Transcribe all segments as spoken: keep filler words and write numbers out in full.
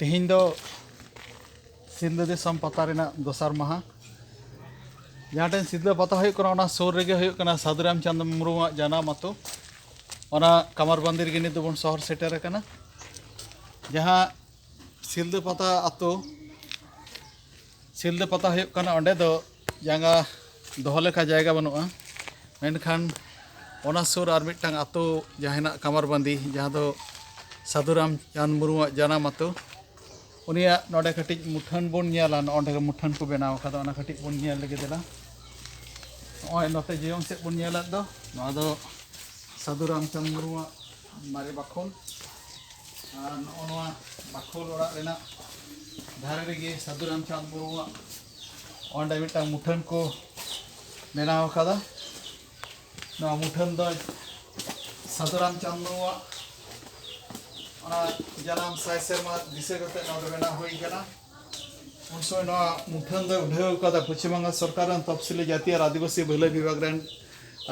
ᱛᱮᱦᱮᱧ ᱫᱚ ᱥᱤᱞᱫᱟᱹ ᱫᱤᱥᱚᱢ ᱯᱟᱛᱟ ᱨᱮᱱᱟᱜ ᱫᱚᱥᱟᱨ ᱢᱟᱦᱟ᱾ ᱡᱟᱦᱟᱸ ᱴᱷᱮᱱ ᱥᱤᱞᱫᱟᱹ ᱯᱟᱛᱟ ᱦᱩᱭᱩᱜ ᱠᱟᱱᱟ, ᱚᱱᱟ ᱥᱩᱨ ᱨᱮᱜᱮ ᱦᱩᱭᱩᱜ ᱠᱟᱱᱟ ᱥᱟᱹᱫᱷᱩ ᱨᱟᱢᱪᱟᱸᱫᱽ ᱢᱩᱨᱢᱩᱣᱟᱜ ᱡᱟᱱᱟᱢ ᱟᱛᱳ᱾ ᱚᱱᱟ ᱠᱟᱢᱟᱨᱵᱟᱸᱫᱤ ᱨᱮᱜᱮ ᱱᱤᱛ ᱫᱚᱵᱚᱱ ᱥᱚᱦᱚᱨ ᱥᱮᱴᱮᱨ ᱟᱠᱟᱱᱟ᱾ ᱡᱟᱦᱟᱸ ᱥᱤᱞᱫᱟᱹ ᱯᱟᱛᱟ ᱟᱛᱳ, ᱥᱤᱞᱫᱟᱹ ᱯᱟᱛᱟ ᱦᱩᱭᱩᱜ ᱠᱟᱱᱟ, ᱚᱸᱰᱮ ᱫᱚ ᱡᱟᱸᱜᱟ ᱫᱚᱦᱚ ᱞᱮᱠᱟ ᱡᱟᱭᱜᱟ ᱵᱟᱹᱱᱩᱜᱼᱟ᱾ ᱢᱮᱱᱠᱷᱟᱱ ᱚᱱᱟ ᱥᱩᱨ ᱟᱨ ᱢᱤᱫᱴᱟᱝ ᱟᱛᱳ ᱡᱟᱦᱟᱸ ᱦᱮᱱᱟᱜ ᱠᱟᱢᱟᱨᱵᱟᱸᱫᱤ, ᱡᱟᱦᱟᱸ ᱫᱚ ᱥᱟᱹᱫᱷᱩ ᱨᱟᱢᱪᱟᱸᱫᱽ ᱢᱩᱨᱢᱩᱣᱟᱜ ᱡᱟᱱᱟᱢ ᱟᱛᱳ, ᱩᱱᱤᱭᱟᱜ ᱱᱚᱰᱮ ᱠᱟᱹᱴᱤᱡ ᱢᱩᱴᱷᱟᱹᱱ ᱵᱚᱱ ᱧᱮᱞᱟ᱾ ᱱᱚᱜᱼᱚ ᱱᱚᱰᱮ ᱜᱮ ᱢᱩᱴᱷᱟᱹᱱ ᱠᱚ ᱵᱮᱱᱟᱣ ᱟᱠᱟᱫᱟ, ᱚᱱᱟ ᱠᱟᱹᱴᱤᱡ ᱵᱚᱱ ᱧᱮᱞ ᱞᱮᱜᱮ ᱫᱮᱞᱟ᱾ ᱱᱚᱜᱼᱚᱭ ᱱᱚᱛᱮ ᱡᱚᱭᱚᱝ ᱥᱮᱫ ᱵᱚᱱ ᱧᱮᱞᱮᱫ ᱫᱚ, ᱱᱚᱣᱟ ᱫᱚ ᱥᱟᱹᱫᱷᱩ ᱨᱟᱢᱪᱟᱸᱫᱽ ᱢᱩᱨᱢᱩᱣᱟᱜ ᱢᱟᱨᱮ ᱵᱟᱠᱷᱳᱞ᱾ ᱟᱨ ᱱᱚᱜᱼᱚ ᱱᱚᱣᱟ ᱵᱟᱠᱷᱳᱞ ᱚᱲᱟᱜ ᱨᱮᱱᱟᱜ ᱫᱷᱟᱨᱮ ᱨᱮᱜᱮ ᱥᱟᱹᱫᱷᱩ ᱨᱟᱢᱪᱟᱸᱫᱽ ᱢᱩᱨᱢᱩᱣᱟᱜ ᱚᱸᱰᱮ ᱢᱤᱫᱴᱟᱝ ᱢᱩᱴᱷᱟᱹᱱ ᱠᱚ ᱵᱮᱱᱟᱣ ᱟᱠᱟᱫᱟ᱾ ᱱᱚᱣᱟ ᱢᱩᱴᱷᱟᱹᱱ ᱫᱚ ᱥᱟᱹᱫᱷᱩ ᱨᱟᱢᱪᱟᱸᱫᱽ ᱢᱩᱨᱢᱩᱣᱟᱜ ᱚᱱᱟ ᱡᱟᱱᱟᱢ ᱥᱟᱭ ᱥᱮᱨᱢᱟ ᱫᱤᱥᱟᱹ ᱠᱟᱛᱮ ᱱᱚᱰᱮ ᱵᱮᱱᱟᱣ ᱦᱩᱭ ᱠᱟᱱᱟ᱾ ᱩᱱ ᱥᱚᱢᱚᱭ ᱱᱚᱣᱟ ᱢᱩᱴᱷᱟᱹᱱ ᱫᱚᱭ ᱩᱰᱷᱟᱹᱣ ᱟᱠᱟᱫᱟ ᱯᱚᱪᱷᱤᱢ ᱵᱟᱝᱜᱟᱞ ᱥᱚᱨᱠᱟᱨ ᱨᱮᱱ ᱛᱚᱯᱥᱤᱞᱤ ᱡᱟᱹᱛᱤ ᱟᱨ ᱟᱹᱫᱤᱵᱟᱹᱥᱤ ᱵᱷᱟᱹᱞᱟᱹᱭ ᱵᱤᱵᱷᱟᱜᱽ ᱨᱮᱱ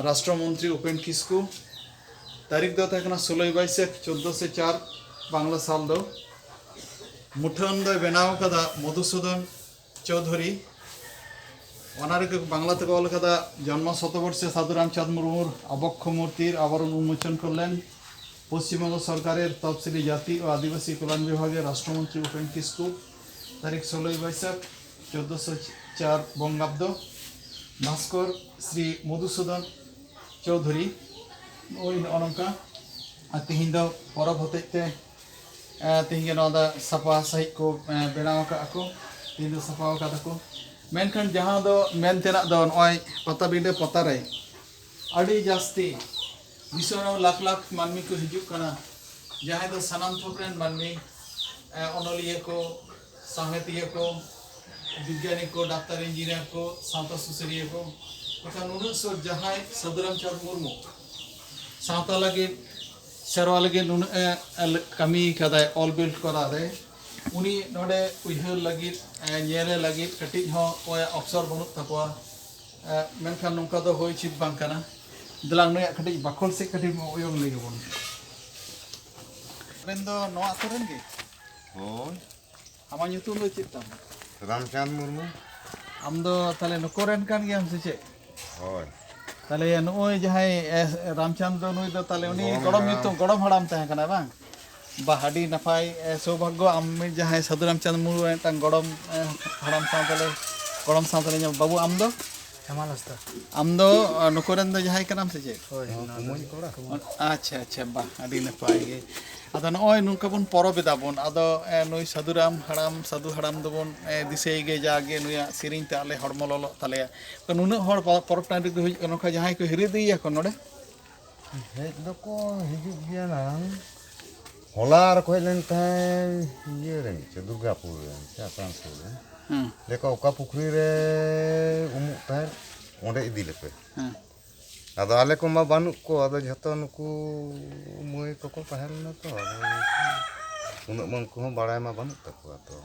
ᱨᱟᱥᱴᱨᱚ ᱢᱚᱱᱛᱨᱤ ᱩᱯᱮᱱ ᱠᱤᱥᱠᱩ᱾ ᱛᱟᱹᱨᱤᱠᱷ ᱫᱚ ᱛᱟᱦᱮᱸ ᱠᱟᱱᱟ ᱥᱳᱞᱳᱭ ᱵᱟᱭᱥᱟᱹᱠᱷ ᱪᱳᱫᱽᱫᱳᱥᱚ ᱪᱟᱨ ᱵᱟᱝᱞᱟ ᱥᱟᱞ ᱫᱚ᱾ ᱢᱩᱴᱷᱟᱹᱱ ᱫᱚᱭ ᱵᱮᱱᱟᱣ ᱟᱠᱟᱫᱟ ᱢᱚᱫᱷᱩᱥᱩᱫᱚᱱ ᱪᱳᱣᱫᱷᱩᱨᱤ᱾ ᱚᱱᱟ ᱨᱮᱜᱮ ᱵᱟᱝᱞᱟ ᱛᱮᱠᱚ ᱚᱞ ᱟᱠᱟᱫᱟ, ᱡᱚᱱᱢᱚ ᱥᱚᱛᱚᱵᱚᱨᱥᱮ ᱥᱟᱫᱷᱩ ᱨᱟᱢᱪᱟᱸᱫᱽ ᱢᱩᱨᱢᱩᱨ ᱟᱵᱚᱠᱠᱷᱚ ᱢᱩᱨᱛᱤᱨ ᱟᱵᱚᱨᱚᱱ ᱩᱱᱢᱳᱪᱚᱱ ᱠᱚᱨᱞᱮᱱ ᱯᱚᱥᱪᱤᱢ ᱵᱚᱝᱜᱚ ᱥᱚᱨᱠᱟᱨᱮᱨ ᱛᱚᱯᱥᱤᱞᱤ ᱡᱟᱹᱛᱤ ᱳ ᱟᱹᱫᱤᱵᱟᱹᱥᱤ ᱠᱚᱞᱭᱟᱱ ᱵᱤᱵᱷᱟᱜᱮᱨ ᱨᱟᱥᱴᱨᱚᱢᱚᱱᱛᱨᱤ ᱩᱯᱮᱱ ᱠᱤᱥᱠᱩ᱾ ᱛᱟᱹᱨᱤᱠᱷ ᱥᱳᱞᱳᱭ ᱵᱟᱹᱭᱥᱟᱹᱠᱷ ᱪᱳᱫᱽᱫᱳᱥᱚ ᱪᱟᱨ ᱵᱚᱝᱜᱟᱵᱫᱚ᱾ ᱵᱷᱟᱥᱠᱚᱨ ᱥᱨᱤ ᱢᱚᱫᱷᱩᱥᱩᱫᱚᱱ ᱪᱳᱣᱫᱷᱩᱨᱤ᱾ ᱱᱚᱜᱼᱚᱭ ᱱᱚᱜᱼᱚ ᱱᱚᱝᱠᱟ᱾ ᱟᱨ ᱛᱮᱦᱮᱧ ᱫᱚ ᱯᱚᱨᱚᱵᱽ ᱦᱚᱛᱮᱡ ᱛᱮ, ᱮ, ᱛᱮᱦᱮᱧ ᱜᱮ ᱱᱚᱣᱟ ᱫᱚ ᱥᱟᱯᱷᱟ ᱥᱟᱺᱦᱤᱡ ᱠᱚ, ᱮ, ᱵᱮᱱᱟᱣ ᱟᱠᱟᱫᱼᱟ ᱠᱚ, ᱛᱮᱦᱮᱧ ᱫᱚ ᱥᱟᱯᱷᱟ ᱟᱠᱟᱫᱟ ᱠᱚ᱾ ᱢᱮᱱᱠᱷᱟᱱ ᱡᱟᱦᱟᱸ ᱫᱚ ᱢᱮᱱ ᱛᱮᱱᱟᱜ ᱫᱚ ᱱᱚᱜᱼᱚᱭ ᱯᱟᱛᱟᱵᱤᱸᱰᱟᱹ ᱯᱟᱛᱟ ᱨᱮ ᱟᱹᱰᱤ ᱡᱟᱹᱥᱛᱤ ᱫᱤᱥᱚᱢ ᱨᱮ ᱞᱟᱠᱷ ᱞᱟᱠᱷ ᱢᱟᱹᱱᱢᱤ ᱠᱚ ᱦᱤᱡᱩᱜ ᱠᱟᱱᱟ, ᱡᱟᱦᱟᱸᱭ ᱫᱚ ᱥᱟᱱᱟᱢ ᱛᱷᱚᱠ ᱨᱮᱱ ᱢᱟᱹᱱᱢᱤ, ᱮ, ᱚᱱᱚᱞᱤᱭᱟᱹ ᱠᱚ, ᱥᱟᱶᱦᱮᱫᱤᱭᱟᱹ ᱠᱚ, ᱵᱤᱜᱽᱜᱟᱱᱤ ᱠᱚ, ᱰᱟᱠᱛᱟᱨ ᱤᱧᱡᱤᱱᱤᱭᱟᱨ ᱠᱚ, ᱥᱟᱶᱛᱟ ᱥᱩᱥᱟᱹᱨᱤᱭᱟᱹ ᱠᱚ, ᱢᱮᱱᱠᱷᱟᱱ ᱱᱩᱱᱟᱹᱜ ᱥᱩᱨ ᱡᱟᱦᱟᱸᱭ ᱥᱟᱹᱫᱷᱩ ᱨᱟᱢᱪᱟᱸᱫᱽ ᱢᱩᱨᱢᱩ ᱥᱟᱶᱛᱟ ᱞᱟᱹᱜᱤᱫ, ᱥᱮᱨᱣᱟ ᱞᱟᱹᱜᱤᱫ ᱱᱩᱱᱟᱹᱜ ᱮ, ᱮ, ᱠᱟᱹᱢᱤ ᱠᱟᱫᱟᱭ, ᱚᱞ ᱵᱤᱞ ᱠᱚᱨᱟᱣ ᱨᱮ, ᱩᱱᱤ ᱱᱚᱰᱮ ᱩᱭᱦᱟᱹᱨ ᱞᱟᱹᱜᱤᱫ, ᱮ, ᱧᱮᱞᱮ ᱞᱟᱹᱜᱤᱫ ᱠᱟᱹᱴᱤᱡ ᱦᱚᱸ ᱚᱠᱚᱭᱟᱜ ᱚᱯᱥᱚᱨ ᱵᱟᱹᱱᱩᱜ ᱛᱟᱠᱚᱣᱟ᱾ ᱮ, ᱢᱮᱱᱠᱷᱟᱱ ᱱᱚᱝᱠᱟ ᱫᱚ ᱦᱩᱭ ᱩᱪᱤᱛ ᱵᱟᱝ ᱠᱟᱱᱟ᱾ ᱫᱮᱞᱟ ᱱᱩᱭᱟᱜ ᱠᱟᱹᱴᱤᱡ ᱵᱟᱠᱷᱳᱞ ᱥᱮᱫ ᱠᱟᱹᱴᱤᱡ ᱩᱭᱩᱝ ᱞᱟᱹᱜᱤᱫ ᱵᱚᱱ᱾ ᱟᱵᱮᱱ ᱫᱚ ᱱᱚᱣᱟ ᱟᱹᱛᱩ ᱨᱮᱱ ᱜᱮ? ᱦᱳᱭ᱾ ᱟᱢᱟᱜ ᱧᱩᱛᱩᱢ ᱫᱚ ᱪᱮᱫ ᱛᱟᱢ? ᱨᱟᱢᱪᱟᱸᱫᱽ ᱢᱩᱨᱢᱩ᱾ ᱟᱢ ᱫᱚ ᱛᱟᱦᱞᱮ ᱱᱩᱠᱩ ᱨᱮᱱ ᱠᱟᱱ ᱜᱮᱭᱟᱢ ᱥᱮ ᱪᱮᱫ? ᱦᱳᱭ᱾ ᱛᱟᱦᱞᱮ ᱱᱚᱜᱼᱚᱭ ᱡᱟᱦᱟᱸᱭ, ᱮ, ᱨᱟᱢᱪᱟᱸᱫᱽ ᱫᱚ, ᱱᱩᱭ ᱫᱚ ᱛᱟᱦᱞᱮ ᱩᱱᱤ ᱜᱚᱲᱚᱢ ᱜᱚᱲᱚᱢ ᱦᱟᱲᱟᱢ᱾ ᱧᱩᱛᱩᱢ, ᱜᱚᱲᱚᱢ ᱦᱟᱲᱟᱢ ᱛᱟᱦᱮᱸ ᱠᱟᱱᱟᱭ ᱵᱟᱝ? ᱵᱟᱦ, ᱟᱹᱰᱤ ᱱᱟᱯᱟᱭ, ᱮ, ᱥᱳᱵᱷᱟᱜᱽᱜᱚ᱾ ᱟᱢ ᱡᱟᱦᱟᱸᱭ ᱥᱟᱹᱫᱷᱩ ᱨᱟᱢᱪᱟᱸᱫᱽ ᱢᱩᱨᱢᱩ ᱨᱮᱱ ᱢᱤᱫᱴᱟᱝ ᱜᱚᱲᱚᱢ, ᱮ, ᱦᱟᱲᱟᱢ ᱥᱟᱶ ᱛᱟᱦᱞᱮ, ᱜᱚᱲᱚᱢ ᱥᱟᱶ ᱛᱟᱦᱞᱮ ᱧᱟᱢ᱾ ᱵᱟᱹᱵᱩ, ᱟᱢ ᱫᱚ? ᱦᱮᱢᱟᱞ ᱦᱟᱸᱥᱫᱟ᱾ ᱟᱢ ᱫᱚ, ᱟ, ᱱᱩᱠᱩ ᱨᱮᱱ ᱫᱚ ᱡᱟᱦᱟᱸᱭ ᱠᱟᱱᱟᱢ ᱥᱮ ᱪᱮᱫ? ᱦᱳᱭ, ᱱᱚᱣᱟ ᱠᱩᱢᱟᱹᱝ ᱫᱚ ᱠᱚᱲᱟ᱾ ᱠᱩᱢᱟᱹᱝ᱾ ᱟᱪᱪᱷᱟ, ᱟᱪᱪᱷᱟ, ᱵᱟᱦ, ᱟᱹᱰᱤ ᱱᱟᱯᱟᱭ ᱜᱮ᱾ ᱟᱫᱚ ᱱᱚᱜᱼᱚᱭ ᱱᱚᱝᱠᱟ ᱵᱚᱱ ᱯᱚᱨᱚᱵᱽ ᱮᱫᱟ ᱵᱚᱱ, ᱟᱫᱚ, ᱮ, ᱱᱩᱭ ᱥᱟᱹᱫᱷᱩ ᱨᱟᱢ ᱦᱟᱲᱟᱢ, ᱥᱟᱹᱫᱷᱩ ᱦᱟᱲᱟᱢ ᱫᱚᱵᱚᱱ, ᱮ, ᱫᱤᱥᱟᱹᱭ ᱜᱮ, ᱡᱟᱜᱮ ᱱᱩᱭᱟᱜ ᱥᱮᱨᱮᱧ ᱛᱮ ᱟᱞᱮ ᱦᱚᱲᱢᱚ ᱞᱚᱞᱚᱜ ᱛᱟᱞᱮᱭᱟ᱾ ᱱᱩᱱᱟᱹᱜ ᱦᱚᱲ ᱯᱚ-, ᱯᱚᱨᱚᱵᱽ ᱴᱟᱺᱰᱤ ᱨᱮ ᱦᱩᱭᱩᱜ ᱠᱟᱱᱟ, ᱱᱚᱝᱠᱟ ᱡᱟᱦᱟᱸᱭ ᱠᱚ ᱦᱤᱨᱤ ᱤᱫᱤᱭᱟᱠᱚ ᱱᱚᱰᱮ? ᱦᱮᱡ ᱫᱚᱠᱚ ᱦᱤᱡᱩᱜ ᱜᱮᱭᱟ ᱱᱟᱝ᱾ ᱦᱚᱞᱟ ᱨᱮᱠᱚ ᱦᱮᱡ ᱞᱮᱱ ᱛᱟᱦᱮᱸᱫ ᱤᱭᱟᱹ ᱨᱮᱱ ᱪᱮ, ᱫᱩᱨᱜᱟᱯᱩᱨ ᱨᱮᱱ ᱪᱮ, ᱟᱥᱟᱱᱥᱳᱞ ᱨᱮᱱ᱾ ᱦᱮᱸ᱾ ᱞᱟᱹᱭ ᱠᱚ ᱚᱠᱟ ᱯᱩᱠᱷᱨᱤ ᱨᱮ ᱩᱢᱩᱜ ᱛᱟᱦᱮᱸᱫ, ᱚᱸᱰᱮ ᱤᱫᱤ ᱞᱮᱯᱮ᱾ ᱦᱮᱸ᱾ ᱟᱫᱚ ᱟᱞᱮ ᱠᱚᱢᱟ ᱵᱟᱹᱱᱩᱜ ᱠᱚ, ᱟᱫᱚ ᱡᱷᱚᱛᱚ ᱱᱩᱠᱩ ᱢᱟᱹᱭ ᱠᱚᱠᱚ ᱛᱟᱦᱮᱸ ᱞᱮᱱᱟ ᱛᱚ, ᱟᱫᱚ ᱩᱱᱟᱹᱜ ᱢᱟ ᱩᱱᱠᱩ ᱦᱚᱸ ᱵᱟᱲᱟᱭ ᱢᱟ ᱵᱟᱹᱱᱩᱜ ᱛᱟᱠᱚᱣᱟ ᱛᱚ᱾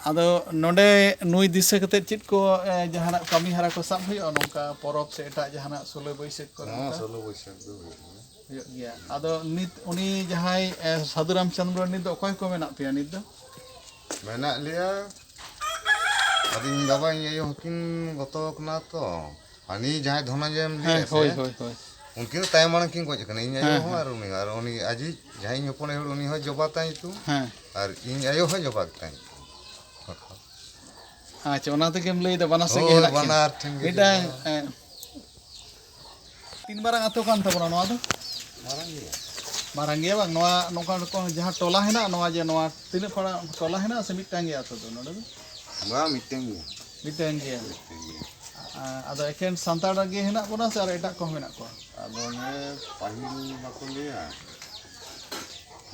ᱟᱫᱚ ᱱᱚᱰᱮ ᱱᱩᱭ ᱫᱤᱥᱟᱹ ᱠᱟᱛᱮᱫ ᱪᱮᱫ ᱠᱚ, ᱮ, ᱡᱟᱦᱟᱱᱟᱜ ᱠᱟᱹᱢᱤ ᱦᱚᱨᱟ ᱠᱚ ᱥᱟᱵ ᱦᱩᱭᱩᱜᱼᱟ, ᱱᱚᱝᱠᱟ ᱯᱚᱨᱚᱵᱽ ᱥᱮ ᱮᱴᱟᱜ ᱡᱟᱦᱟᱱᱟᱜ ᱥᱳᱞᱳᱭ ᱵᱟᱹᱭᱥᱟᱹᱠᱷ ᱠᱚᱨᱮ? ᱦᱚᱸ, ᱱᱚᱝᱠᱟ ᱥᱳᱞᱳ ᱵᱟᱹᱭᱥᱟᱹᱠᱷ ᱫᱚ ᱦᱩᱭᱩᱜ ᱜᱮᱭᱟ᱾ ᱦᱩᱭᱩᱜ ᱜᱮᱭᱟ᱾ ᱟᱫᱚ ᱱᱤᱛ ᱩᱱᱤ ᱡᱟᱦᱟᱸᱭ, ᱮ, ᱥᱟᱹᱫᱷᱩ ᱨᱟᱢᱪᱚᱸᱫᱽᱨᱚ, ᱱᱤᱛ ᱫᱚ ᱚᱠᱚᱭ ᱠᱚ ᱢᱮᱱᱟᱜ ᱯᱮᱭᱟ ᱱᱤᱛ ᱫᱚ? ᱢᱮᱱᱟᱜ ᱞᱮᱭᱟ, ᱟᱫᱚ ᱤᱧ ᱵᱟᱵᱟ ᱤᱧ ᱟᱭᱳ ᱦᱚᱸᱠᱤᱱ ᱜᱚᱛᱚ ᱟᱠᱟᱱᱟ ᱛᱚ᱾ ᱦᱟᱹᱱᱤ ᱡᱟᱦᱟᱸᱭ ᱫᱷᱚᱱᱚᱱᱡᱚᱭᱮᱢ ᱦᱮᱸ, ᱞᱟᱹᱭᱮᱫ ᱦᱳᱭ, ᱥᱮ, ᱦᱳᱭ, ᱦᱳᱭ᱾ ᱩᱱᱠᱤᱱ ᱫᱚ ᱛᱟᱭᱚᱢ ᱢᱟᱲᱟᱝ ᱠᱤᱱ ᱜᱚᱡ ᱟᱠᱟᱱᱟ, ᱤᱧ ᱟᱭᱳ ᱦᱮᱸ, ᱦᱚᱸ ᱦᱮᱸ᱾ ᱟᱨ ᱩᱱᱤ, ᱟᱨ ᱩᱱᱤ ᱟᱡᱤᱡ ᱡᱟᱦᱟᱸᱭ ᱤᱧ ᱦᱚᱯᱚᱱ ᱟᱭᱳ ᱦᱚᱲ, ᱩᱱᱤ ᱦᱚᱸ ᱡᱚᱵᱟ ᱛᱟᱭ ᱧᱩᱛᱩᱢ, ᱦᱮᱸ᱾ ᱟᱨ ᱤᱧ ᱟᱭᱳ ᱦᱚᱸ ᱡᱚᱵᱟ ᱜᱮᱛᱟᱭ ᱧᱩᱛᱩᱢ᱾ ᱟᱪᱪᱷᱟ, ᱚᱱᱟ ᱛᱮᱜᱮᱢ ᱞᱟᱹᱭᱫᱟ ᱵᱟᱱᱟᱨ ᱥᱮᱫ ᱜᱮ ᱦᱳᱭ, ᱦᱮᱱᱟᱜ ᱠᱤᱱᱟ? ᱵᱟᱱᱟᱨ ᱴᱷᱮᱱ ᱜᱮ ᱢᱤᱫᱴᱟᱝ, ᱡᱚᱵᱟ᱾ ᱮᱸ, ᱛᱤᱱ ᱢᱟᱨᱟᱝ ᱟᱹᱛᱩ ᱠᱟᱱ ᱛᱟᱵᱚᱱᱟ ᱱᱚᱣᱟ ᱫᱚ? ᱢᱟᱨᱟᱝ ᱜᱮᱭᱟ᱾ ᱢᱟᱨᱟᱝ ᱜᱮᱭᱟ ᱵᱟᱝ? ᱱᱚᱣᱟ ᱱᱚᱝᱠᱟ ᱨᱚᱠᱚᱢ ᱡᱟᱦᱟᱸ ᱴᱚᱞᱟ ᱦᱮᱱᱟᱜ, ᱱᱚᱣᱟ ᱡᱮ ᱱᱚᱣᱟ ᱛᱤᱱᱟᱹᱜ ᱯᱟᱲᱟ ᱴᱚᱞᱟ ᱦᱮᱱᱟᱜ ᱥᱮ ᱢᱤᱫᱴᱟᱝ ᱜᱮ ᱟᱹᱛᱩ ᱫᱚ ᱱᱚᱰᱮ ᱫᱚ? ᱵᱟᱝ, ᱢᱤᱫᱴᱟᱝ ᱜᱮᱭᱟ᱾ ᱢᱤᱫᱴᱟᱝ ᱜᱮᱭᱟ᱾ ᱢᱤᱫᱴᱟᱝ ᱜᱮᱭᱟ᱾ ᱟ-, ᱟᱫᱚ ᱮᱠᱮᱱ ᱥᱟᱱᱛᱟᱲ ᱜᱮ ᱦᱮᱱᱟᱜ ᱵᱚᱱᱟ ᱥᱮ ᱟᱨ ᱮᱴᱟᱜ ᱠᱚᱦᱚᱸ ᱢᱮᱱᱟᱜ ᱠᱚᱣᱟ? ᱟᱫᱚ ᱚᱱᱮ ᱯᱟᱹᱦᱤᱞ ᱵᱟᱠᱚ ᱞᱟᱹᱭᱟ,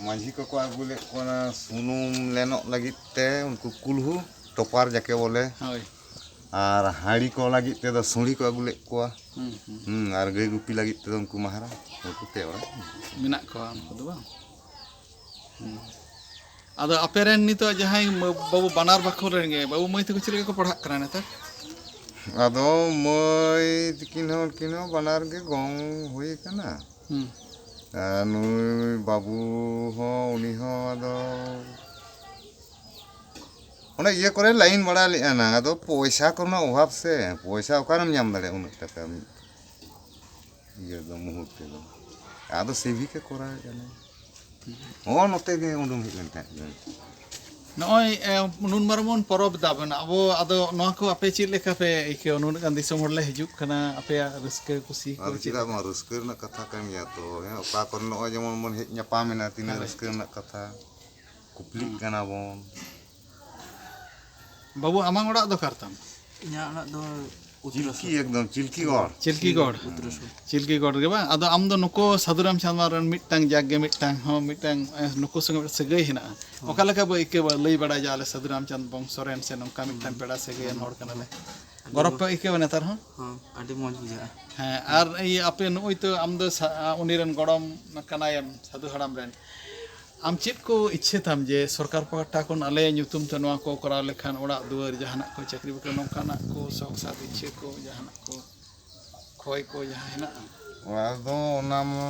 ᱢᱟᱹᱡᱷᱤ ᱠᱚᱠᱚ ᱟᱹᱜᱩ ᱞᱮᱫ ᱠᱚᱣᱟ ᱚᱱᱟ ᱥᱩᱱᱩᱢ ᱞᱮᱱᱚᱜ ᱞᱟᱹᱜᱤᱫ ᱛᱮ, ᱩᱱᱠᱩ ᱠᱩᱞᱦᱩ ᱴᱚᱯᱟᱨ ᱡᱟᱠᱮ ᱵᱚᱞᱮ᱾ ᱦᱳᱭ᱾ ᱟᱨ ᱦᱟᱺᱲᱤ ᱠᱚ ᱞᱟᱹᱜᱤᱫ ᱛᱮᱫᱚ ᱥᱩᱸᱲᱤ ᱠᱚ ᱟᱹᱜᱩ ᱞᱮᱫ ᱠᱚᱣᱟ᱾ ᱦᱩᱸ, ᱦᱩᱸ᱾ ᱦᱩᱸ, ᱟᱨ ᱜᱟᱹᱭ ᱜᱩᱯᱤ ᱞᱟᱹᱜᱤᱫ ᱛᱮᱫᱚ ᱩᱱᱠᱩ ᱢᱟᱦᱟᱨᱟ, ᱩᱱᱠᱩ ᱯᱮ ᱚᱲᱟᱜ᱾ ᱢᱮᱱᱟᱜ ᱠᱚᱣᱟ ᱩᱱᱠᱩ ᱫᱚ ᱵᱟᱝ? ᱦᱩᱸ᱾ ᱟᱫᱚ ᱟᱯᱮ ᱨᱮᱱ ᱱᱤᱛᱚᱜ ᱡᱟᱦᱟᱸᱭ ᱢᱟᱹ-, ᱵᱟᱹᱵᱩ ᱵᱟᱱᱟᱨ ᱵᱟᱠᱷᱳᱞ ᱨᱮᱱ ᱜᱮ, ᱵᱟᱹᱵᱩ ᱢᱟᱹᱭ ᱛᱟᱠᱚ ᱪᱮᱫ ᱞᱮᱠᱟ ᱠᱚ ᱯᱟᱲᱦᱟᱜ ᱠᱟᱱᱟ ᱱᱮᱛᱟᱨ? ᱟᱫᱚ ᱢᱟᱹᱭ ᱛᱟᱹᱠᱤᱱ ᱦᱚᱸ, ᱩᱱᱠᱤᱱ ᱦᱚᱸ ᱵᱟᱱᱟᱨ ᱜᱮ ᱜᱚᱝ ᱦᱩᱭ ᱟᱠᱟᱱᱟ᱾ ᱦᱩᱸ᱾ ᱟᱨ ᱱᱩᱭ ᱵᱟᱹᱵᱩ ᱦᱚᱸ, ᱩᱱᱤ ᱦᱚᱸ ᱟᱫᱚ ᱚᱱᱮ ᱤᱭᱟᱹ ᱠᱚᱨᱮ ᱞᱟᱭᱤᱱ ᱵᱟᱲᱟ ᱞᱮᱫᱼᱟ ᱱᱟᱝ, ᱟᱫᱚ ᱯᱚᱭᱥᱟ ᱠᱚᱨᱮᱱᱟᱜ ᱚᱵᱷᱟᱵ ᱥᱮ, ᱯᱚᱭᱥᱟ ᱚᱠᱟᱨᱮᱢ ᱧᱟᱢ ᱫᱟᱲᱮᱭᱟᱜᱼᱟ ᱩᱱᱟᱹᱜ ᱴᱟᱠᱟ ᱢᱤᱫ ᱤᱭᱟᱹ ᱫᱚ, ᱢᱩᱦᱩᱨᱛᱮ ᱫᱚ᱾ ᱟᱫᱚ ᱥᱮᱵᱷᱤᱠᱮ ᱠᱚᱨᱟᱣᱮᱫᱼᱟ ᱱᱟᱝ᱾ ᱦᱚᱸ, ᱱᱚᱛᱮ ᱜᱮ ᱩᱰᱩᱝ ᱦᱮᱡ ᱞᱮᱱ ᱛᱟᱦᱮᱸᱫ ᱜᱮ᱾ ᱱᱚᱜᱼᱚᱭ, ᱮ, ᱱᱩᱱ ᱢᱟᱨᱟᱝ ᱵᱚᱱ ᱯᱚᱨᱚᱵᱽ ᱫᱟᱵᱚᱱ, ᱟᱵᱚ ᱟᱫᱚ ᱱᱚᱣᱟ ᱠᱚ ᱟᱯᱮ ᱪᱮᱫ ᱞᱮᱠᱟ ᱯᱮ ᱟᱹᱭᱠᱟᱹᱣᱟ? ᱱᱩᱱᱟᱹᱜ ᱜᱟᱱ ᱫᱤᱥᱚᱢ ᱦᱚᱲ ᱞᱮ ᱦᱤᱡᱩᱜ ᱠᱟᱱᱟ, ᱟᱯᱮᱭᱟᱜ ᱨᱟᱹᱥᱠᱟᱹ ᱠᱩᱥᱤ ᱠᱚ ᱟᱫᱚ ᱪᱮᱫ ᱪᱮᱫᱟᱜ ᱞᱮᱠᱟ? ᱵᱟᱝ, ᱨᱟᱹᱥᱠᱟᱹ ᱨᱮᱱᱟᱜ ᱠᱟᱛᱷᱟ ᱠᱟᱱ ᱜᱮᱭᱟ ᱛᱚ᱾ ᱦᱮᱸ, ᱚᱠᱟ ᱠᱚᱨᱮ ᱱᱚᱜᱼᱚᱭ ᱡᱮᱢᱚᱱ ᱵᱚᱱ ᱦᱮᱡ ᱧᱟᱯᱟᱢᱮᱱᱟ, ᱛᱤᱱᱟᱹᱜ ᱦᱳᱭ᱾ ᱨᱟᱹᱥᱠᱟᱹ ᱨᱮᱱᱟᱜ ᱠᱟᱛᱷᱟ᱾ ᱠᱩᱯᱞᱤᱜ ᱠᱟᱱᱟ ᱵᱚᱱ᱾ ᱵᱟᱹᱵᱩ, ᱟᱢᱟᱝ ᱚᱲᱟᱜ ᱫᱚ ᱚᱠᱟ ᱨᱮᱛᱟᱢ? ᱤᱧᱟᱹᱜ ᱚᱲᱟᱜ ᱫᱚ ᱩᱛᱛᱚᱨᱟᱥᱚᱨ᱾ ᱪᱤᱞᱠᱤ, ᱮᱠᱫᱚᱢ ᱪᱤᱞᱠᱤᱜᱚᱲ᱾ ᱪᱤᱞᱠᱤᱜᱚᱲ᱾ ᱩᱛᱛᱚᱨᱟᱥᱚᱨ᱾ ᱪᱤᱞᱠᱤᱜᱚᱲ ᱜᱮ ᱵᱟᱝ? ᱟᱫᱚ ᱟᱢ ᱫᱚ ᱱᱩᱠᱩ ᱥᱟᱹᱫᱷᱩ ᱨᱟᱢᱪᱟᱸᱫᱽ ᱨᱮᱱ ᱢᱤᱫᱴᱟᱝ, ᱡᱟᱠ ᱜᱮ ᱢᱤᱫᱴᱟᱝ ᱦᱚᱸ ᱢᱤᱫᱴᱟᱝ, ᱮ, ᱱᱩᱠᱩ ᱥᱚᱸᱜᱮ ᱢᱤᱫᱴᱟᱝ ᱥᱟᱹᱜᱟᱹᱭ ᱦᱮᱱᱟᱜᱼᱟ᱾ ᱦᱚᱸ᱾ ᱚᱠᱟ ᱞᱮᱠᱟ ᱵᱚ ᱟᱹᱭᱠᱟᱹᱣᱟ ᱞᱟᱹᱭ ᱵᱟᱲᱟᱭ ᱡᱮ ᱟᱞᱮ ᱥᱟᱹᱫᱷᱩ ᱨᱟᱢᱪᱟᱸᱫᱽ ᱵᱚᱝᱥᱚ ᱨᱮᱱ ᱥᱮ ᱱᱚᱝᱠᱟ ᱢᱤᱫᱴᱟᱝ ᱦᱚᱸ᱾ ᱯᱮᱲᱟ ᱥᱟᱹᱜᱟᱹᱭᱟᱱ ᱦᱚᱲ ᱠᱟᱱᱟᱞᱮ? ᱟᱹᱰᱤ ᱜᱚᱨᱚᱵᱽ ᱯᱮ ᱢᱚᱡᱽ᱾ ᱟᱹᱭᱠᱟᱹᱣᱟ ᱱᱮᱛᱟᱨ ᱦᱚᱸ? ᱦᱚᱸ, ᱟᱹᱰᱤ ᱢᱚᱡᱽ ᱵᱩᱡᱷᱟᱹᱜᱼᱟ᱾ ᱦᱮᱸ, ᱟᱨ ᱤᱭᱟᱹ ᱟᱯᱮ ᱱᱩᱜᱼᱩᱭ ᱛᱚ ᱟᱢ ᱫᱚ ᱥᱟ-, ᱩᱱᱤ ᱨᱮᱱ ᱜᱚᱲᱚᱢ ᱠᱟᱱᱟᱭᱮᱢ ᱥᱟᱹᱫᱷᱩ ᱦᱟᱲᱟᱢ ᱨᱮᱱ, ᱟᱢ ᱪᱮᱫ ᱠᱚ ᱤᱪᱪᱷᱟᱹ ᱛᱟᱢ ᱡᱮ ᱥᱚᱨᱠᱟᱨ ᱯᱟᱦᱴᱟ ᱠᱷᱚᱱ ᱟᱞᱮ ᱧᱩᱛᱩᱢ ᱛᱮ ᱱᱚᱣᱟ ᱠᱚ ᱠᱚᱨᱟᱣ ᱞᱮᱠᱷᱟᱱ ᱚᱲᱟᱜ ᱫᱩᱣᱟᱹᱨ ᱡᱟᱦᱟᱱᱟᱜ ᱠᱚ ᱪᱟᱹᱠᱨᱤ ᱵᱟᱹᱠᱨᱤ ᱱᱚᱝᱠᱟᱱᱟᱜ ᱠᱚ ᱥᱚᱠ ᱥᱟᱫ ᱤᱪᱪᱷᱟᱹ ᱠᱚ ᱡᱟᱦᱟᱱᱟᱜ ᱠᱚ ᱠᱷᱚᱭ ᱠᱚ ᱡᱟᱦᱟᱸ ᱦᱮᱱᱟᱜᱼᱟ? ᱚᱲᱟᱜ ᱫᱚ ᱚᱱᱟ ᱢᱟ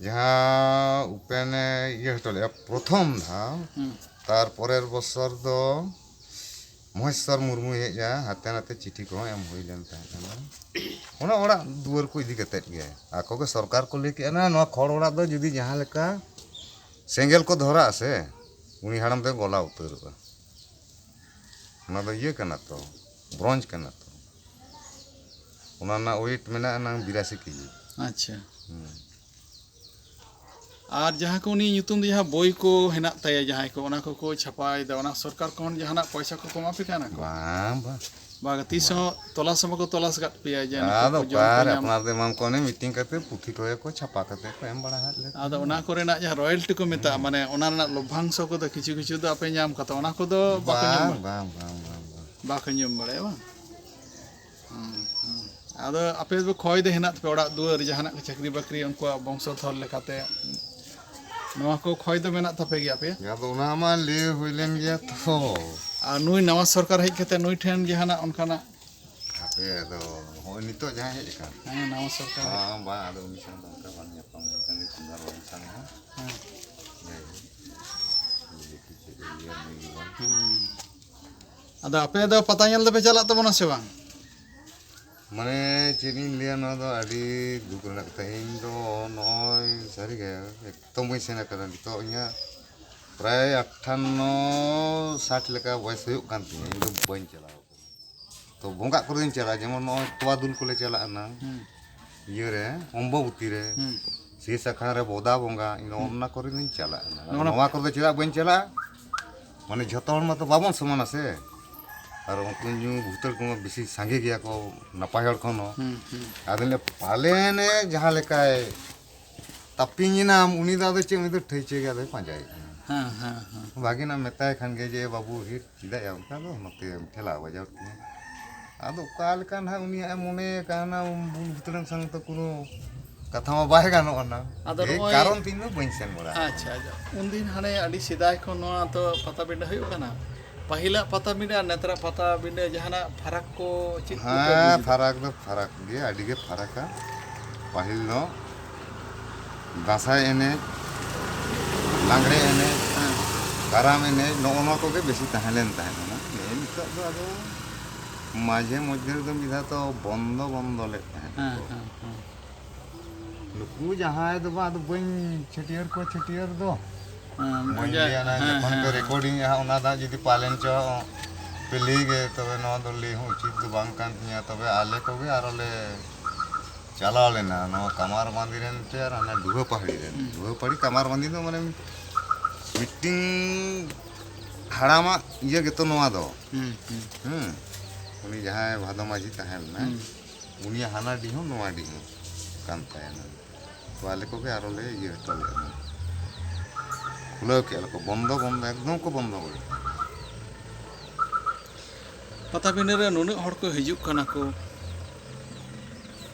ᱡᱟᱦᱟᱸ ᱩᱯᱮᱱᱮ ᱤᱭᱟᱹ ᱦᱚᱴᱚ ᱞᱮᱫᱼᱟ ᱯᱨᱚᱛᱷᱚᱢ ᱫᱷᱟᱣ, ᱦᱩᱸ᱾ ᱛᱟᱨᱯᱚᱨᱮᱨ ᱵᱚᱥᱚᱨ ᱫᱚ ᱢᱚᱦᱮᱥᱚᱨ ᱢᱩᱨᱢᱩᱭ ᱦᱮᱡ ᱮᱱᱟ, ᱦᱟᱱᱛᱮ ᱱᱟᱛᱮ ᱪᱤᱴᱷᱤ ᱠᱚᱦᱚᱸ ᱮᱢ ᱦᱩᱭ ᱞᱮᱱ ᱛᱟᱦᱮᱸ ᱠᱟᱱᱟ᱾ ᱚᱱᱟ ᱚᱲᱟᱜ ᱫᱩᱣᱟᱹᱨ ᱠᱚ ᱤᱫᱤ ᱠᱟᱛᱮᱫ ᱜᱮ᱾ ᱟᱠᱚ ᱜᱮ ᱥᱚᱨᱠᱟᱨ ᱠᱚ ᱞᱟᱹᱭ ᱠᱮᱫᱼᱟ, ᱱᱚᱣᱟ ᱠᱷᱚᱲ ᱚᱲᱟᱜ ᱫᱚ ᱡᱩᱫᱤ ᱡᱟᱦᱟᱸ ᱞᱮᱠᱟ ᱥᱮᱸᱜᱮᱞ ᱠᱚ ᱫᱷᱚᱨᱟᱜᱼᱟ ᱥᱮ, ᱩᱱᱤ ᱦᱟᱲᱟᱢ ᱫᱚᱭ ᱜᱚᱞᱟ ᱩᱛᱟᱹᱨᱚᱜᱼᱟ᱾ ᱚᱱᱟ ᱫᱚ ᱤᱭᱟᱹ ᱠᱟᱱᱟ ᱛᱚ, ᱵᱨᱚᱸᱡᱽ ᱠᱟᱱᱟ ᱛᱚ᱾ ᱚᱱᱟ ᱨᱮᱱᱟᱜ weight ᱢᱮᱱᱟᱜᱼᱟ ᱱᱟᱝ ᱵᱤᱨᱟᱥᱤ ᱠᱮᱡᱤ᱾ ᱟᱪᱪᱷᱟ᱾ ᱦᱩᱸ᱾ ᱟᱨ ᱡᱟᱦᱟᱸ ᱠᱚ ᱩᱱᱤ ᱧᱩᱛᱩᱢ ᱛᱮ ᱡᱟᱦᱟᱸ ᱵᱳᱭ ᱠᱚ ᱦᱮᱱᱟᱜ ᱛᱟᱭᱟ, ᱡᱟᱦᱟᱸᱭ ᱠᱚ, ᱚᱱᱟ ᱠᱚᱠᱚ ᱪᱷᱟᱯᱟᱭᱮᱫᱟ, ᱚᱱᱟ ᱥᱚᱨᱠᱟᱨ ᱠᱷᱚᱱ ᱡᱟᱦᱟᱱᱟᱜ ᱯᱚᱭᱥᱟ ᱠᱚᱠᱚ ᱮᱢᱟ ᱯᱮ ᱠᱟᱱᱟ ᱠᱚ? ᱵᱟᱝ, ᱵᱟᱝ᱾ ᱵᱟᱝ, ᱛᱤᱥ ᱦᱚᱸ ᱛᱚᱞᱟᱥ ᱦᱚᱸ ᱵᱟᱠᱚ ᱛᱚᱞᱟᱥ ᱟᱠᱟᱫ ᱯᱮᱭᱟ ᱡᱮ ᱱᱩᱠᱩ ᱟᱫᱚ ᱠᱚ ᱡᱚᱢ ᱠᱚ ᱚᱠᱟᱨᱮ ᱧᱟᱢ? ᱟᱯᱱᱟᱨ ᱫᱚ ᱮᱢᱟᱢ ᱠᱚ, ᱚᱱᱮ meeting ᱠᱟᱛᱮ ᱯᱩᱛᱷᱤ ᱠᱚᱜᱮ ᱠᱚ ᱪᱷᱟᱯᱟ ᱠᱟᱛᱮ ᱠᱚ ᱮᱢ ᱵᱟᱲᱟ ᱟᱫ ᱞᱮ ᱟᱫᱚ ᱛᱟᱦᱮᱸᱱᱟ᱾ ᱚᱱᱟ ᱠᱚᱨᱮᱱᱟᱜ ᱡᱟᱦᱟᱸ royalty ᱠᱚ ᱢᱮᱛᱟᱜᱼᱟ, ᱦᱩᱸ᱾ ᱢᱟᱱᱮ ᱚᱱᱟ ᱨᱮᱱᱟᱜ ᱞᱚᱵᱷᱟᱝᱥᱚ ᱠᱚᱫᱚ ᱠᱤᱪᱷᱩ ᱠᱤᱪᱷᱩ ᱫᱚ ᱟᱯᱮ ᱧᱟᱢ ᱠᱟᱛᱮ ᱚᱱᱟ ᱠᱚᱫᱚ ᱵᱟᱠᱚ ᱧᱟᱢ ᱵᱟᱝ, ᱵᱟᱲᱟᱭᱟ? ᱵᱟᱝ, ᱵᱟᱝ, ᱵᱟᱝ, ᱵᱟᱝ᱾ ᱵᱟᱠᱚ ᱧᱟᱢ ᱵᱟᱲᱟᱭᱟ ᱵᱟᱝ? ᱦᱩᱸ, ᱦᱩᱸ᱾ ᱟᱫᱚ ᱟᱯᱮ ᱫᱚ ᱠᱷᱚᱭ ᱫᱚ ᱦᱮᱱᱟᱜ ᱛᱟᱯᱮ ᱚᱲᱟᱜ ᱫᱩᱣᱟᱹᱨ, ᱡᱟᱦᱟᱱᱟᱜ ᱠᱚ ᱪᱟᱹᱠᱨᱤ ᱵᱟᱹᱠᱨᱤ, ᱩᱱᱠᱩᱣᱟᱜ ᱵᱚᱝᱥᱚᱫᱷᱚᱨ ᱞᱮᱠᱟᱛᱮ ᱱᱚᱣᱟ ᱠᱚ ᱠᱷᱚᱭ ᱫᱚ ᱢᱮᱱᱟᱜ ᱛᱟᱯᱮ ᱜᱮᱭᱟ ᱟᱯᱮᱭᱟᱜ? ᱟᱫᱚ ᱚᱱᱟ ᱢᱟ ᱞᱟᱹᱭ ᱦᱩᱭ ᱞᱮᱱ ᱜᱮᱭᱟ ᱛᱚ᱾ ᱟᱨ ᱱᱩᱭ ᱱᱟᱣᱟ ᱥᱚᱨᱠᱟᱨ ᱦᱮᱡ ᱠᱟᱛᱮ ᱱᱩᱭ ᱴᱷᱮᱱ ᱡᱟᱦᱟᱱᱟᱜ ᱚᱱᱠᱟᱱᱟᱜ? ᱦᱟᱯᱮ, ᱟᱫᱚ ᱦᱚᱸᱜᱼᱚᱭ ᱱᱤᱛᱚᱜ ᱡᱟᱦᱟᱸᱭ ᱦᱮᱡ ᱟᱠᱟᱱ? ᱦᱮᱸ, ᱱᱟᱣᱟ ᱥᱚᱨᱠᱟᱨ᱾ ᱵᱟᱝ, ᱵᱟᱝ, ᱟᱫᱚ ᱩᱱᱤ ᱥᱟᱶ ᱫᱚ ᱚᱱᱠᱟ ᱵᱟᱝ ᱧᱟᱯᱟᱢ᱾ ᱟᱫᱚ ᱟᱯᱮ ᱫᱚ ᱯᱟᱛᱟ ᱧᱮᱞ ᱫᱚᱯᱮ ᱪᱟᱞᱟᱜ ᱛᱟᱵᱚᱱᱟ ᱥᱮ ᱵᱟᱝ? ᱢᱟᱱᱮ ᱪᱮᱫ ᱤᱧ ᱞᱟᱹᱭᱟ, ᱱᱚᱣᱟ ᱫᱚ ᱟᱹᱰᱤ ᱫᱩᱠ ᱨᱮᱱᱟᱜ ᱠᱟᱛᱷᱟ᱾ ᱤᱧ ᱫᱚ ᱱᱚᱜᱼᱚᱭ ᱥᱟᱹᱨᱤᱜᱮ ᱮᱠᱫᱚᱢ ᱵᱟᱹᱧ ᱥᱮᱱ ᱟᱠᱟᱱᱟ᱾ ᱱᱤᱛᱚᱜ ᱤᱧᱟᱹᱜ ᱯᱨᱟᱭ ᱟᱴᱷᱟᱱᱱᱚ ᱥᱟᱴ ᱞᱮᱠᱟ ᱵᱚᱭᱮᱥ ᱦᱩᱭᱩᱜ ᱠᱟᱱ ᱛᱤᱧᱟᱹ, ᱤᱧ ᱫᱚ ᱵᱟᱹᱧ ᱪᱟᱞᱟᱣ ᱟᱠᱟᱱᱟ᱾ ᱛᱚ ᱵᱚᱸᱜᱟᱜ ᱠᱚᱨᱮ ᱫᱚᱧ ᱪᱟᱞᱟᱜᱼᱟ, ᱡᱮᱢᱚᱱ ᱱᱚᱜᱼᱚᱭ ᱛᱚᱣᱟ ᱫᱩᱞ ᱠᱚᱞᱮ ᱪᱟᱞᱟᱜᱼᱟ ᱱᱟᱝ᱾ ᱦᱩᱸ᱾ ᱤᱭᱟᱹ ᱨᱮ, ᱚᱢᱵᱚᱵᱚᱛᱤ ᱨᱮ, ᱦᱩᱸ᱾ ᱥᱤᱥ ᱟᱠᱷᱲᱟ ᱨᱮ, ᱵᱚᱫᱟ ᱵᱚᱸᱜᱟ, ᱤᱧ ᱫᱚ ᱦᱩᱸ᱾ ᱚᱱᱟ ᱠᱚᱨᱮ ᱫᱚᱧ ᱪᱟᱞᱟᱜᱼᱟ ᱱᱟᱝ᱾ ᱱᱚᱣᱟ ᱱᱚᱣᱟ ᱠᱚᱨᱮ ᱫᱚ ᱪᱮᱫᱟᱜ ᱵᱟᱹᱧ ᱪᱟᱞᱟᱜᱼᱟ? ᱢᱟᱱᱮ ᱡᱷᱚᱛᱚ ᱦᱚᱲ ᱢᱟᱛᱚ ᱵᱟᱵᱚᱱ ᱥᱚᱢᱟᱱᱟ ᱥᱮ᱾ ᱟᱨ ᱩᱱᱠᱩ ᱧᱩ ᱵᱷᱩᱛᱟᱹᱲ ᱠᱚᱢᱟ ᱵᱮᱥᱤ ᱥᱟᱸᱜᱮ ᱜᱮᱭᱟ ᱠᱚ, ᱱᱟᱯᱟᱭ ᱦᱚᱲ ᱠᱷᱚᱱ ᱦᱚᱸ᱾ ᱦᱩᱸ, ᱦᱩᱸ᱾ ᱟᱫᱚ ᱞᱮ ᱯᱟᱞᱮᱱᱮ ᱡᱟᱦᱟᱸ ᱞᱮᱠᱟᱭ ᱛᱟᱹᱯᱤᱧ ᱮᱱᱟᱢ, ᱩᱱᱤ ᱫᱚ ᱟᱫᱚ ᱪᱮᱫ, ᱩᱱᱤ ᱫᱚ ᱴᱷᱟᱹᱭᱪᱟᱹ ᱜᱮ ᱟᱫᱚᱭ ᱯᱟᱸᱡᱟᱭᱮᱫ ᱠᱟᱱᱟ᱾ ᱦᱮᱸ, ᱦᱮᱸ, ᱦᱮᱸ᱾ ᱵᱷᱟᱜᱮ ᱱᱟᱜ ᱢᱮᱛᱟᱭ ᱠᱷᱟᱱ ᱜᱮ ᱡᱮ, "ᱵᱟᱹᱵᱩ, ᱦᱤᱴ, ᱪᱮᱫᱟᱜ ᱭᱟ ᱚᱱᱠᱟ ᱫᱚ, ᱱᱚᱛᱮᱢ ᱴᱷᱮᱞᱟᱣ ᱵᱟᱡᱟᱣ ᱠᱤᱧᱟ?" ᱟᱫᱚ ᱚᱠᱟ ᱞᱮᱠᱟ ᱱᱟᱦᱟᱜ ᱩᱱᱤᱭᱟᱜ ᱮ ᱢᱚᱱᱮ ᱠᱟᱱᱟ, ᱵᱩᱞ ᱵᱷᱩᱛᱲᱟᱹᱝ ᱥᱟᱝ ᱛᱚ ᱠᱳᱱᱳ ᱠᱟᱛᱷᱟ ᱢᱟ ᱵᱟᱭ ᱜᱟᱱᱚᱜ ᱟᱱᱟ᱾ ᱟᱫᱚ ᱮᱭ ᱱᱚᱜᱼᱚᱭ ᱠᱟᱨᱚᱱ ᱛᱮ ᱤᱧ ᱫᱚ ᱵᱟᱹᱧ ᱥᱮᱱ ᱵᱟᱲᱟ ᱟᱠᱟᱱᱟ᱾ ᱟᱪᱪᱷᱟ, ᱟᱪᱪᱷᱟ᱾ ᱩᱱᱫᱤᱱ ᱦᱟᱱᱮ ᱟᱹᱰᱤ ᱥᱮᱫᱟᱭ ᱠᱷᱚᱱ ᱱᱚᱣᱟ ᱛᱚ ᱯᱟᱛᱟᱵᱤᱸᱰᱟᱹ ᱦᱩᱭᱩᱜ ᱠᱟᱱᱟ᱾ ᱯᱟᱹᱦᱤᱞᱟᱜ ᱯᱟᱛᱟᱵᱤᱸᱰᱟᱹ ᱟᱨ ᱱᱮᱛᱟᱨᱟᱜ ᱯᱟᱛᱟᱵᱤᱸᱰᱟᱹ ᱡᱟᱦᱟᱱᱟᱜ ᱯᱷᱟᱨᱟᱠ ᱠᱚ ᱪᱮᱫ ᱠᱚᱯᱮ ᱦᱮᱸ, ᱵᱩᱡᱽ ᱮᱫᱟ? ᱯᱷᱟᱨᱟᱠ ᱫᱚ ᱯᱷᱟᱨᱟᱠ ᱜᱮ, ᱟᱹᱰᱤ ᱜᱮ ᱯᱷᱟᱨᱟᱠᱟ᱾ ᱯᱟᱹᱦᱤᱞ ᱫᱚ ᱫᱟᱸᱥᱟᱭ ᱮᱱᱮᱡ, ᱞᱟᱜᱽᱲᱮ ᱮᱱᱮᱡ, ᱦᱮᱸ᱾ ᱠᱟᱨᱟᱢ ᱮᱱᱮᱡ, ᱱᱚᱜᱼᱚ ᱱᱚᱣᱟ ᱠᱚᱜᱮ ᱵᱮᱥᱤ ᱛᱟᱦᱮᱸ ᱞᱮᱱ ᱛᱟᱦᱮᱸᱫ᱾ ᱱᱤᱛᱚᱜ ᱫᱚ ᱟᱫᱚ ᱢᱟᱡᱷᱮ ᱢᱚᱫᱽᱫᱷᱮ ᱨᱮᱫᱚ ᱢᱤᱫ ᱫᱷᱟᱣ ᱛᱚ ᱵᱚᱱᱫᱚ, ᱵᱚᱱᱫᱚ ᱞᱮᱫ ᱛᱟᱦᱮᱸᱫ ᱦᱮᱸ, ᱠᱚ᱾ ᱦᱮᱸ, ᱦᱮᱸ᱾ ᱱᱩᱠᱩ ᱡᱟᱦᱟᱸᱭ ᱫᱚ ᱵᱟᱝ, ᱟᱫᱚ ᱵᱟᱹᱧ ᱪᱷᱟᱹᱴᱭᱟᱹᱨ ᱠᱚᱣᱟ, ᱪᱷᱟᱹᱴᱭᱟᱹᱨ ᱫᱚ᱾ ᱦᱮᱸ, ᱵᱟᱹᱧ ᱵᱩᱡᱷᱟᱹᱣ, ᱞᱟᱹᱭᱟ ᱱᱟ, ᱦᱮᱸ, ᱡᱚᱠᱷᱚᱱ ᱦᱮᱸ, ᱯᱮ ᱦᱮᱸ᱾ ᱨᱮᱠᱚᱨᱰᱤᱝ ᱮᱜᱼᱟ, ᱚᱱᱟ ᱫᱚ ᱡᱩᱫᱤ ᱯᱟᱞᱮᱱ ᱪᱚ ᱯᱮ ᱞᱟᱹᱭ ᱜᱮ, ᱛᱚᱵᱮ ᱱᱚᱣᱟ ᱫᱚ ᱞᱟᱹᱭ ᱦᱚᱸ ᱩᱪᱤᱛ ᱫᱚ ᱵᱟᱝ ᱠᱟᱱ ᱛᱤᱧᱟᱹ᱾ ᱛᱚᱵᱮ ᱟᱞᱮ ᱠᱚᱜᱮ ᱟᱨᱚ ᱞᱮ ᱪᱟᱞᱟᱣ ᱞᱮᱱᱟ, ᱱᱚᱣᱟ ᱠᱟᱢᱟᱨ ᱵᱟᱸᱫᱤ ᱨᱮᱱ ᱛᱮ ᱟᱨ ᱦᱟᱱᱟ ᱰᱩᱦᱟᱹ ᱯᱟᱦᱟᱲᱤ ᱨᱮᱱ᱾ ᱦᱩᱸ᱾ ᱰᱩᱦᱟᱹ ᱯᱟᱦᱟᱲᱤ ᱠᱟᱢᱟᱨ ᱵᱟᱸᱫᱤ ᱫᱚ ᱢᱟᱱᱮ ᱢᱤᱫᱴᱤᱝ ᱦᱟᱲᱟᱢᱟᱜ ᱤᱭᱟᱹ ᱜᱮᱛᱚ ᱱᱚᱣᱟ ᱫᱚ᱾ ᱦᱩᱸ, ᱦᱩᱸ᱾ ᱦᱩᱸ᱾ ᱩᱱᱤ ᱡᱟᱦᱟᱸᱭ ᱵᱷᱟᱫᱚ ᱢᱟᱹᱡᱷᱤ ᱛᱟᱦᱮᱸ ᱞᱮᱱᱟᱭ, ᱦᱩᱸ᱾ ᱩᱱᱤᱭᱟᱜ ᱦᱟᱱᱟ ᱰᱤᱦᱚᱸ ᱱᱚᱣᱟ ᱰᱤᱦᱚᱸ ᱠᱟᱱ ᱛᱟᱭᱟ ᱱᱟᱝ᱾ ᱛᱚ ᱟᱞᱮ ᱠᱚᱜᱮ ᱟᱨᱚ ᱞᱮ ᱤᱭᱟᱹ ᱦᱚᱴᱚ ᱞᱮᱫᱼᱟ ᱱᱟᱝ᱾ ᱠᱷᱩᱞᱟᱹᱣ ᱠᱮᱫᱼᱟ ᱞᱮ ᱠᱚ, ᱵᱚᱱᱫᱚ, ᱵᱚᱱᱫᱚ, ᱮᱠᱫᱚᱢ ᱠᱚ ᱵᱚᱱᱫᱚ ᱠᱮᱫᱼᱟ᱾ ᱯᱟᱛᱟᱵᱤᱸᱰᱟᱹ ᱨᱮ ᱱᱩᱱᱟᱹᱜ ᱦᱚᱲ ᱠᱚ ᱦᱤᱡᱩᱜ ᱠᱟᱱᱟ ᱠᱚ,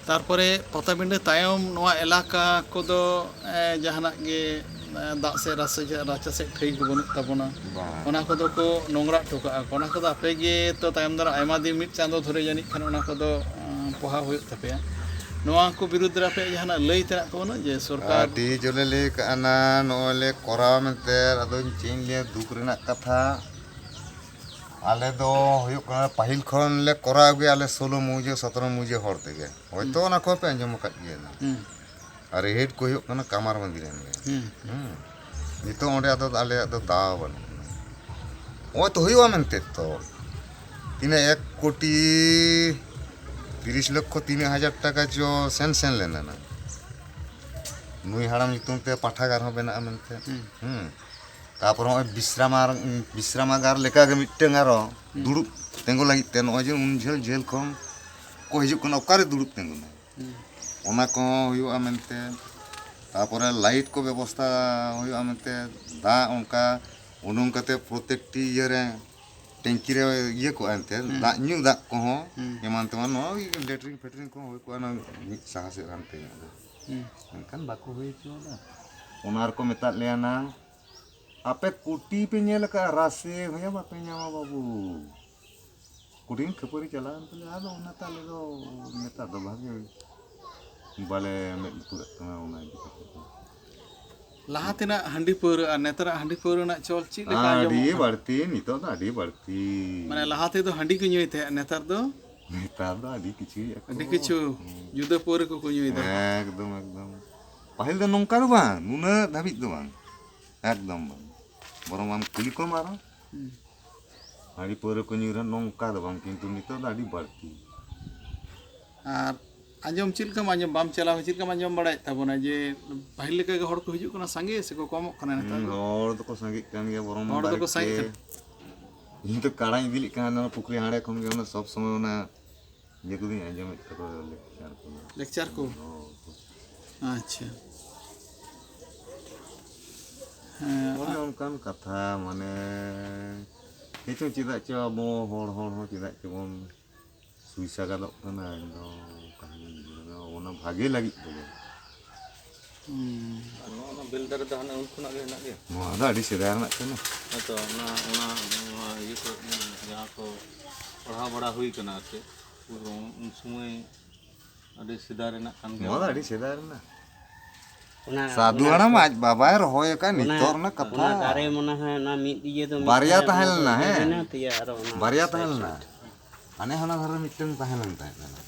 ᱛᱟᱨᱯᱚᱨᱮ ᱯᱟᱛᱟᱵᱤᱸᱰᱟᱹ ᱛᱟᱭᱚᱢ ᱱᱚᱣᱟ ᱮᱞᱟᱠᱟ ᱠᱚᱫᱚ, ᱮ, ᱡᱟᱦᱟᱱᱟᱜ ᱜᱮ, ᱮ, ᱫᱟᱜ ᱥᱮᱫ, ᱨᱟᱥ-, ᱨᱟᱪᱟ ᱥᱮᱫ ᱴᱷᱟᱹᱭ ᱠᱚ ᱵᱟᱹᱱᱩᱜ ᱛᱟᱵᱚᱱᱟ᱾ ᱵᱟᱝ᱾ ᱚᱱᱟ ᱠᱚᱫᱚ ᱠᱚ ᱱᱚᱝᱨᱟ ᱦᱚᱴᱚ ᱠᱟᱜᱼᱟ ᱠᱚ᱾ ᱚᱱᱟ ᱠᱚᱫᱚ ᱟᱯᱮ ᱜᱮ ᱛᱚ ᱛᱟᱭᱚᱢ ᱫᱟᱨᱟᱢ ᱟᱭᱢᱟ ᱫᱤᱱ, ᱢᱤᱫ ᱪᱟᱸᱫᱚ ᱫᱷᱚᱨᱮ ᱡᱟᱹᱱᱤᱡ ᱠᱷᱟᱱ ᱚᱱᱟ ᱠᱚᱫᱚ, ᱮ, ᱯᱚᱦᱟ ᱦᱩᱭᱩᱜ ᱛᱟᱯᱮᱭᱟ᱾ ᱱᱚᱣᱟ ᱠᱚ ᱵᱤᱨᱩᱫᱽ ᱨᱮ ᱟᱯᱮᱭᱟᱜ ᱡᱟᱦᱟᱱᱟᱜ ᱞᱟᱹᱭ ᱛᱮᱱᱟᱜ ᱠᱚ ᱵᱟᱹᱱᱩᱜᱼᱟ ᱡᱮ ᱥᱚᱨᱠᱟᱨ? ᱟᱹᱰᱤ ᱡᱳᱨᱞᱮ ᱞᱟᱹᱭ ᱠᱟᱜᱼᱟ ᱱᱟ, ᱱᱚᱜᱼᱚᱭ ᱞᱮ ᱠᱚᱨᱟᱣᱟ ᱢᱮᱱᱛᱮ, ᱟᱫᱚᱧ ᱪᱮᱫ ᱤᱧ ᱞᱟᱹᱭᱟ, ᱫᱩᱠ ᱨᱮᱱᱟᱜ ᱠᱟᱛᱷᱟ᱾ ᱟᱞᱮ ᱫᱚ ᱦᱩᱭᱩᱜ ᱠᱟᱱᱟ, ᱯᱟᱹᱦᱤᱞ ᱠᱷᱚᱱ ᱞᱮ ᱠᱚᱨᱟᱣ ᱟᱹᱜᱩᱭᱟ ᱟᱞᱮ ᱥᱳᱞᱳ ᱢᱩᱡᱟᱹ, ᱥᱚᱛᱨᱚ ᱢᱩᱡᱟᱹ ᱦᱚᱲ ᱛᱮᱜᱮ᱾ ᱦᱚᱭᱛᱳ ᱚᱱᱟ ᱠᱚᱦᱚᱸ ᱯᱮ ᱟᱸᱡᱚᱢ ᱟᱠᱟᱫ ᱜᱮᱭᱟ ᱱᱟᱜ᱾ ᱦᱩᱸ᱾ ᱟᱨ ᱨᱮᱦᱮᱫ ᱠᱚ ᱦᱩᱭᱩᱜ ᱠᱟᱱᱟ ᱠᱟᱢᱟᱨ ᱵᱟᱸᱫᱤ ᱨᱮᱱ ᱜᱮ᱾ ᱦᱩᱸ᱾ ᱦᱩᱸ᱾ ᱱᱤᱛᱚᱜ ᱚᱸᱰᱮ ᱟᱫᱚ ᱟᱞᱮᱭᱟᱜ ᱫᱚ ᱫᱟᱣ ᱵᱟᱹᱱᱩᱜᱼᱟ᱾ ᱱᱚᱜᱼᱚᱭ ᱛᱚ ᱦᱩᱭᱩᱜᱼᱟ ᱢᱮᱱᱛᱮ ᱛᱚ᱾ ᱛᱤᱱᱟᱹᱜ ᱮᱠ ᱠᱳᱴᱤ ᱛᱤᱨᱤᱥ ᱞᱚᱠᱠᱷᱚ ᱛᱤᱱᱟᱹᱜ ᱦᱟᱡᱟᱨ ᱴᱟᱠᱟ ᱪᱚ ᱥᱮᱱ ᱥᱮᱱ ᱞᱮᱱᱟ ᱱᱟᱜ᱾ ᱱᱩᱭ ᱦᱟᱲᱟᱢ ᱧᱩᱛᱩᱢ ᱛᱮ ᱯᱟᱴᱷᱟᱜᱟᱨ ᱦᱚᱸ ᱵᱮᱱᱟᱜᱼᱟ ᱢᱮᱱᱛᱮ᱾ ᱦᱩᱸ᱾ ᱦᱩᱸ᱾ ᱛᱟᱯᱚᱨ ᱦᱚᱸᱜᱼᱚᱭ ᱵᱤᱥᱨᱟᱢᱟᱨ-, ᱵᱤᱥᱨᱟᱢᱟᱜᱟᱨ ᱞᱮᱠᱟᱜᱮ ᱢᱤᱫᱴᱟᱝ ᱟᱨᱚ ᱦᱩᱸ᱾ ᱫᱩᱲᱩᱵ ᱛᱤᱸᱜᱩ ᱞᱟᱹᱜᱤᱫ ᱛᱮ ᱱᱚᱜᱼᱚᱭ ᱡᱮ ᱩᱱ ᱡᱷᱟᱹᱞ ᱡᱷᱟᱹᱞ ᱠᱷᱚᱱ ᱠᱚ ᱦᱤᱡᱩᱜ ᱠᱟᱱᱟ, ᱚᱠᱟᱨᱮ ᱫᱩᱲᱩᱵ ᱛᱤᱸᱜᱩᱱᱟ? ᱦᱩᱸ᱾ ᱚᱱᱟ ᱠᱚᱦᱚᱸ ᱦᱩᱭᱩᱜᱼᱟ ᱢᱮᱱᱛᱮ᱾ ᱛᱟᱯᱚᱨᱮ ᱞᱟᱭᱤᱴ ᱠᱚ ᱵᱮᱵᱚᱥᱛᱷᱟ ᱦᱩᱭᱩᱜᱼᱟ ᱢᱮᱱᱛᱮ᱾ ᱫᱟᱜ ᱚᱱᱠᱟ ᱩᱰᱩᱝ ᱠᱟᱛᱮ ᱯᱨᱚᱛᱮᱠᱴᱤ ᱤᱭᱟᱹᱨᱮ ᱴᱮᱝᱠᱤ ᱨᱮ ᱤᱭᱟᱹ ᱠᱚᱜᱼᱟ ᱮᱱᱛᱮ, ᱦᱩᱸ᱾ ᱫᱟᱜ ᱧᱩ ᱫᱟᱜ ᱠᱚᱦᱚᱸ ᱦᱩᱸ᱾ ᱮᱢᱟᱱ ᱛᱮᱢᱟᱱ ᱱᱚᱣᱟ ᱞᱮᱴᱨᱤᱱ ᱯᱷᱮᱴᱨᱤᱱ ᱠᱚᱦᱚᱸ ᱦᱩᱭ ᱠᱚᱜᱼᱟ ᱱᱚᱣᱟ ᱢᱤᱫ ᱥᱟᱦᱟ ᱥᱮᱫ ᱦᱟᱱᱛᱮ ᱧᱚᱜ ᱨᱮ᱾ ᱦᱩᱸ᱾ ᱢᱮᱱᱠᱷᱟᱱ ᱵᱟᱠᱚ ᱦᱩᱭ ᱦᱚᱪᱚᱣᱟᱫᱟ᱾ ᱚᱱᱟ ᱨᱮᱠᱚ ᱢᱮᱛᱟᱫ ᱞᱮᱭᱟ ᱱᱟᱝ, ᱟᱯᱮ ᱠᱩᱴᱤ ᱯᱮ ᱧᱮᱞ ᱟᱠᱟᱫᱼᱟ, ᱨᱟᱥᱮ ᱦᱚᱸᱭᱟ ᱵᱟᱯᱮ ᱧᱟᱢᱟ ᱵᱟᱹᱵᱩ᱾ ᱠᱩᱴᱷᱤᱱ ᱠᱷᱟᱹᱯᱟᱹᱨᱤ ᱪᱟᱞᱟᱣᱮᱱ ᱛᱟᱞᱮᱭᱟ᱾ ᱟᱫᱚ ᱚᱱᱟᱛᱮ ᱟᱞᱮ ᱫᱚ ᱱᱮᱛᱟᱨ ᱫᱚ ᱵᱷᱟᱜᱮ ᱵᱟᱞᱮ ᱢᱮᱫ ᱞᱩᱛᱩᱨᱟᱜ ᱠᱟᱱᱟ ᱚᱱᱟ ᱤᱫᱤ ᱠᱟᱛᱮ ᱫᱚ᱾ ᱞᱟᱦᱟ ᱛᱮᱱᱟᱜ ᱦᱟᱺᱰᱤ ᱯᱟᱹᱣᱨᱟᱹ ᱟᱨ ᱱᱮᱛᱟᱨᱟᱜ ᱦᱟᱺᱰᱤ ᱯᱟᱹᱣᱨᱟᱹ ᱨᱮᱱᱟᱜ ᱪᱚᱞ ᱪᱮᱫ ᱞᱮᱠᱟ ᱟᱹᱰᱤ ᱟᱸᱡᱚᱢᱚᱜ ᱠᱟᱱᱟ? ᱵᱟᱹᱲᱛᱤ, ᱱᱤᱛᱚᱜ ᱫᱚ ᱟᱹᱰᱤ ᱵᱟᱹᱲᱛᱤ᱾ ᱢᱟᱱᱮ ᱞᱟᱦᱟ ᱛᱮᱫᱚ ᱦᱟᱺᱰᱤ ᱠᱚ ᱧᱩᱭ ᱛᱟᱦᱮᱸᱫ, ᱱᱮᱛᱟᱨ ᱫᱚ? ᱱᱮᱛᱟᱨ ᱫᱚ ᱟᱹᱰᱤ ᱠᱤᱪᱷᱩᱭᱮᱫ ᱟᱠᱚ᱾ ᱟᱹᱰᱤ ᱠᱤᱪᱷᱩ ᱦᱩᱸ᱾ ᱡᱩᱫᱟᱹ ᱯᱟᱹᱣᱨᱟᱹ ᱠᱚᱠᱚ ᱧᱩᱭᱮᱫᱟ᱾ ᱮᱠᱫᱚᱢ, ᱮᱠᱫᱚᱢ᱾ ᱯᱟᱹᱦᱤᱞ ᱫᱚ ᱱᱚᱝᱠᱟ ᱫᱚ ᱵᱟᱝ, ᱱᱩᱱᱟᱹᱜ ᱫᱷᱟᱹᱵᱤᱡ ᱫᱚ ᱵᱟᱝ᱾ ᱮᱠᱫᱚᱢ ᱵᱟᱝ᱾ ᱵᱚᱨᱚᱝ ᱟᱢ ᱠᱩᱞᱤ ᱠᱚᱢ ᱟᱨᱚ᱾ ᱦᱩᱸ᱾ ᱦᱟᱺᱰᱤ ᱯᱟᱹᱣᱨᱟᱹ ᱠᱚ ᱧᱩᱭ ᱨᱮᱦᱚᱸ ᱱᱚᱝᱠᱟ ᱫᱚ ᱵᱟᱝ, ᱠᱤᱱᱛᱩ ᱱᱤᱛᱚᱜ ᱫᱚ ᱟᱹᱰᱤ ᱵᱟᱹᱲᱛᱤ᱾ ᱟᱨ ᱟᱸᱡᱚᱢ ᱪᱮᱫ ᱞᱮᱠᱟᱢ ᱟᱸᱡᱚᱢ, ᱵᱟᱢ ᱪᱟᱞᱟᱣ, ᱪᱮᱫ ᱞᱮᱠᱟᱢ ᱟᱸᱡᱚᱢ ᱵᱟᱲᱟᱭᱮᱫ ᱛᱟᱵᱚᱱᱟ ᱡᱮ ᱯᱟᱹᱦᱤᱞ ᱞᱮᱠᱟ ᱜᱮ ᱦᱚᱲ ᱠᱚ ᱦᱤᱡᱩᱜ ᱠᱟᱱᱟ ᱥᱟᱸᱜᱮ ᱥᱮ ᱠᱚ ᱠᱚᱢᱚᱜ ᱠᱟᱱᱟ ᱱᱮᱛᱟᱨ ᱦᱩᱸ, ᱫᱚ? ᱦᱚᱲ ᱫᱚᱠᱚ ᱥᱟᱸᱜᱮᱜ ᱠᱟᱱ ᱜᱮᱭᱟ, ᱵᱚᱨᱚᱝ ᱦᱚᱲ ᱫᱚᱠᱚ ᱵᱟᱨᱮ ᱥᱟᱸᱜᱮᱜ ᱛᱮ ᱠᱟᱱᱟ᱾ ᱤᱧ ᱫᱚ ᱠᱟᱲᱟᱧ ᱤᱫᱤ ᱞᱮᱫ ᱠᱷᱟᱱ ᱚᱱᱟ ᱯᱩᱠᱷᱨᱤ ᱦᱟᱸᱰᱮ ᱠᱷᱚᱱ ᱜᱮ ᱚᱱᱟ ᱥᱚᱵᱽ ᱥᱚᱢᱚᱭ ᱚᱱᱟ ᱤᱭᱟᱹ ᱠᱚᱫᱚᱧ ᱟᱸᱡᱚᱢᱮᱫ ᱛᱟᱠᱚᱣᱟ, ᱞᱮᱠᱪᱟᱨ ᱠᱚ᱾ ᱞᱮᱠᱪᱟᱨ ᱠᱚ? ᱦᱳᱭ᱾ ᱟᱪᱪᱷᱟ᱾ ᱦᱮᱸ, ᱚᱱᱮ ᱟ- ᱚᱱᱠᱟᱱ ᱠᱟᱛᱷᱟ, ᱢᱟᱱᱮ, ᱦᱮᱸ ᱪᱚᱝ, ᱪᱮᱫᱟᱜ ᱪᱚ ᱟᱵᱚ ᱦᱚᱲ, ᱦᱚᱲ ᱦᱚᱸ ᱪᱮᱫᱟᱜ ᱪᱚᱵᱚᱱ ᱥᱩᱭ ᱥᱟᱜᱟᱫᱚᱜ ᱠᱟᱱᱟ? ᱤᱧ ᱫᱚ ᱚᱱᱠᱟ ᱦᱚᱸᱧ ᱵᱩᱡᱷᱟᱹᱣ ᱫᱟ, ᱚᱱᱟ ᱵᱷᱟᱜᱮ ᱞᱟᱹᱜᱤᱫ ᱛᱮᱜᱮ᱾ ᱦᱩᱸ᱾ ᱟᱨ ᱱᱚᱣᱟ, ᱱᱚᱣᱟ ᱵᱮᱞ ᱫᱟᱨᱮ ᱫᱚ ᱦᱟᱱᱮ ᱩᱱ ᱠᱷᱚᱱᱟᱜ ᱜᱮ ᱦᱮᱱᱟᱜ ᱜᱮᱭᱟ? ᱱᱚᱣᱟ ᱫᱚ ᱟᱹᱰᱤ ᱥᱮᱫᱟᱭ ᱨᱮᱱᱟᱜ ᱠᱟᱱᱟ᱾ ᱦᱮᱸᱛᱚ, ᱚᱱᱟ, ᱚᱱᱟ, ᱱᱚᱣᱟ ᱤᱭᱟᱹ ᱠᱚᱨᱮ ᱡᱟᱦᱟᱸ ᱠᱚ ᱯᱟᱲᱦᱟᱣ ᱵᱟᱲᱟ ᱦᱩᱭ ᱠᱟᱱᱟ ᱟᱨ ᱪᱮᱫ, ᱩᱱ, ᱩᱱ ᱥᱚᱢᱚᱭ ᱟᱹᱰᱤ ᱥᱮᱫᱟᱭ ᱨᱮᱱᱟᱜ ᱠᱟᱱ ᱜᱮᱭᱟ᱾ ᱱᱚᱣᱟ ᱫᱚ ᱟᱹᱰᱤ ᱥᱮᱫᱟᱭ ᱨᱮᱱᱟᱜ᱾ ᱚᱱᱟ ᱥᱟᱹᱫᱷᱩ ᱚᱱᱟ ᱦᱟᱲᱟᱢ ᱟᱡ ᱵᱟᱵᱟᱭ ᱨᱚᱦᱚᱭ ᱟᱠᱟᱫ ᱚᱱᱟ ᱱᱤᱛᱚᱜ ᱨᱮᱱᱟᱜ ᱠᱟᱛᱷᱟ᱾ ᱚᱱᱟ ᱫᱟᱨᱮ ᱢᱚᱱᱮ ᱦᱚᱭ ᱚᱱᱟ ᱢᱤᱫ ᱤᱭᱟᱹ ᱫᱚ ᱢᱤᱫ ᱵᱟᱨᱭᱟ ᱛᱟᱦᱮᱸ ᱛᱟᱦᱮᱸ ᱞᱮᱱᱟ, ᱚᱱᱟ ᱦᱮᱸ᱾ ᱤᱭᱟᱹ ᱛᱮᱭᱟ ᱟᱨᱚ ᱚᱱᱟ ᱵᱟᱨᱭᱟ ᱥᱟᱭᱤᱰ ᱛᱟᱦᱮᱸ ᱞᱮᱱᱟ᱾ ᱥᱟᱭᱤᱰ᱾ ᱦᱟᱱᱮ ᱦᱟᱱᱟ ᱫᱷᱟᱨᱮ ᱢᱤᱫᱴᱮᱱ ᱛᱟᱦᱮᱸ ᱞᱮᱱ ᱛᱟᱦᱮᱸᱫ ᱞᱮᱱᱟ᱾